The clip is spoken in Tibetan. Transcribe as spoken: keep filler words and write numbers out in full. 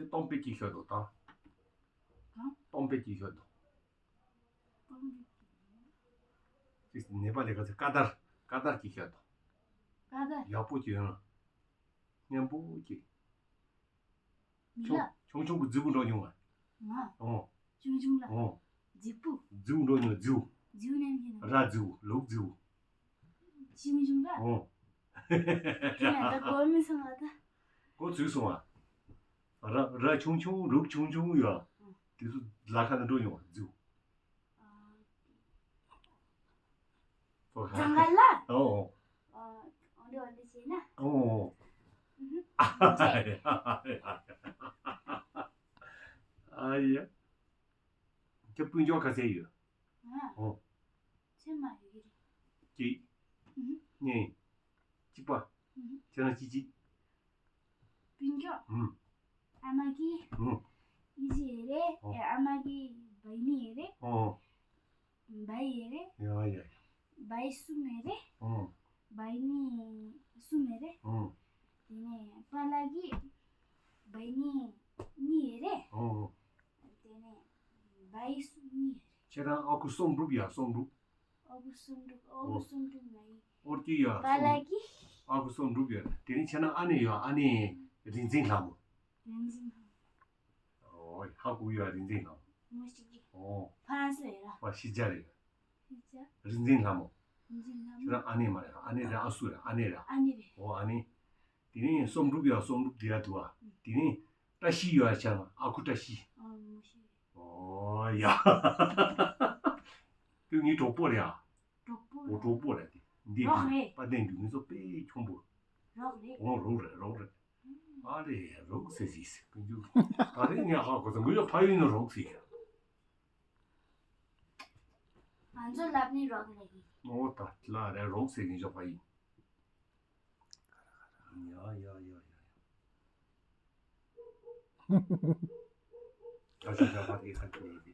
སྟོང་པའི་གི་ཤོད་དོ་ད། གང་། སྟོང་པའི་གི་ཤོད་དོ། སྟོང་པའི་གི། ཅིག་ནེ་པ་ལི་ག་ཚོད་ཀ་དར། ཀ་དར་གི་ཤོད་དོ། ཀ་དར། ཡག་པོ་ཅིག་ཡོང་། སྙན་པོ་ཅིག། མི་ཆུང་ལ། ཆུང་ཆུང་གི་རྫི་བོ་འགྲོ་མྱོང་བ། ང་། ཨོ། ཆུང་ཆུང་ལ། ཨོ། རྫི་བོ། རྫི་བོ་འགྲོ་མྱོང་། རྫི་བོ། རྫི་བོ་ནམ་ཡིན་ན། ར་རྫི་བོ། ལུག་རྫི་བོ། ཆུང་ཆུང་ལ། ཨོ། དེ་ན་ད་གོ་མི་སོང་བ་ད། གོ་ཚུགས་སོང་བ། ར་ར་ཆུང་ཆུང་ལུག་ཆུང་ཆུང་ཡོད། དེ་ཚོ་ལ་ཁ་ན་འགྲོ་མྱོང་བ་རྫི་བོ། ཨ། ཨོ། ཛང་ག་ལ། ཨོ། ཨ། འོ་འདྲ་འོ་འདྲ་བྱས་ན། ཨོ། ཨུ་ཧུ། ཨ་ཡ། ཁྱེད་སྤུན་ཀྱག་ག་ཚད་ཡོད། ང་། ཨོ། ཚད་མ་ཡོད་ཀྱི་རེད། གཅིག་ཨུ་ཧུ། གཉིས། གཅིག་པ། ཨུ་ཧུ། ཁྱེད་རང་གཅིག་གཅིག་སྤུན་ཀྱག་ཨུ། ཨ་མ་གི་ཨུ། ཡི་ཅི་ཡེ་རེད། ཨོ། ཨ་མ་གི་བའི་ནི་ཡེ་རེད། ཨོ། བའི་ཡེ་རེད། ཡ་ཡ་ཡ། བའི་གསུམ་ཡེ་རེད། ཨོ། བའི་ནི་གསུམ་ཡེ་རེད། ཨོ། དེ་ནས་པཱ་ལགས་ཀྱི་བའི་ནི་གཉིས་ཡེ་རེད། ཨོ། དེ་ནས་བའི་གསུམ་གཉིས་ཡེ་རེད། ཁྱེད་རང་ཨ་ཁུ་བསམ་གྲུབ་ཡ་བསམ་གྲུབ། ཨ་ཁུ་བསམ་གྲུབ། ཨ་ཁུ་བསམ་གྲུབ་མ་ཡིན། ཨོ་ཀྱི་ཡ་པཱ་ལགས་ཀྱི། ཨ་ཁུ་བསམ་གྲུབ་ཡ། དེ་ནས་ཁྱེད་རང་ཨ་ནེ་ཡ། ཨ་ནེ་རིག་འཛིན་ལྷ་མོ། རིག་འཛིན་ལྷ་མོ། ཨོ་ཧ་གོ་ཡ། རིག་འཛིན་ལྷ་མོ། མོ་ཞིག་གི་ཨོ། ཕ་རན་སི་ཡ་ར། ཕ་ཤི་ཇ་རེད། ཤི་ཇ། རིག་འཛིན་ལྷ་མོ། རིག་འཛིན་ལྷ་མོ། ཁྱེད་རང་ཨ་ནེ་མ་རེད། ཨ་ནེ་རེད། ཨ་སུ་རེད། ཨ་ནེ་རེད། ཨ་ནེ་རེད། ཨོ་ཨ་ནེ། དེ་ནས་བསམ་གྲུབ་ཡ། བསམ་གྲུབ་དེ་ཡ་འདུག་ཨ། དེ་ནས་བཀྲ་ཤིས་ཡ་ཆ་ན་ཨ་ཁུ་བཀྲ་ཤིས། ཨ་མོ་ཤི། ཨོ་ཡ། ཁྱོད་ངའི་གྲོགས་པོ་རེད་ཨ། གྲོགས་པོ། ཨོ་གྲོགས་པོ་རེད་དེ། འདི་རོགས་རེད། དཔལ་ལྡན་འབྱུང་གནས་ཚོ་དཔེ་ཁྱོང་པོ། རོགས་རེད། ཨོ་རོགས་རེད། རོགས་རེད། ཨ་རེ་རོགས་ཟེར་ཟིག་ཀུན་རྒྱུ། ད་རེས་ངས་ཧ་གོ་སོང་། ངོས་ཕ་ཡུལ་ནས་རོགས་ཟེར། ང་ཚོ་ལབ་ནི་རོགས་རེད། ཨོ་ད་ལ་རེ་རོགས་ཟེར་གིན་ཞོག་པ་ཡིན། ཡ་ཡ་ཡ་ཡ་ཡ། ད་ཤི་ཇ་ཕ་དེ་ཁ་ཁྱེར་ཡོད་དེ།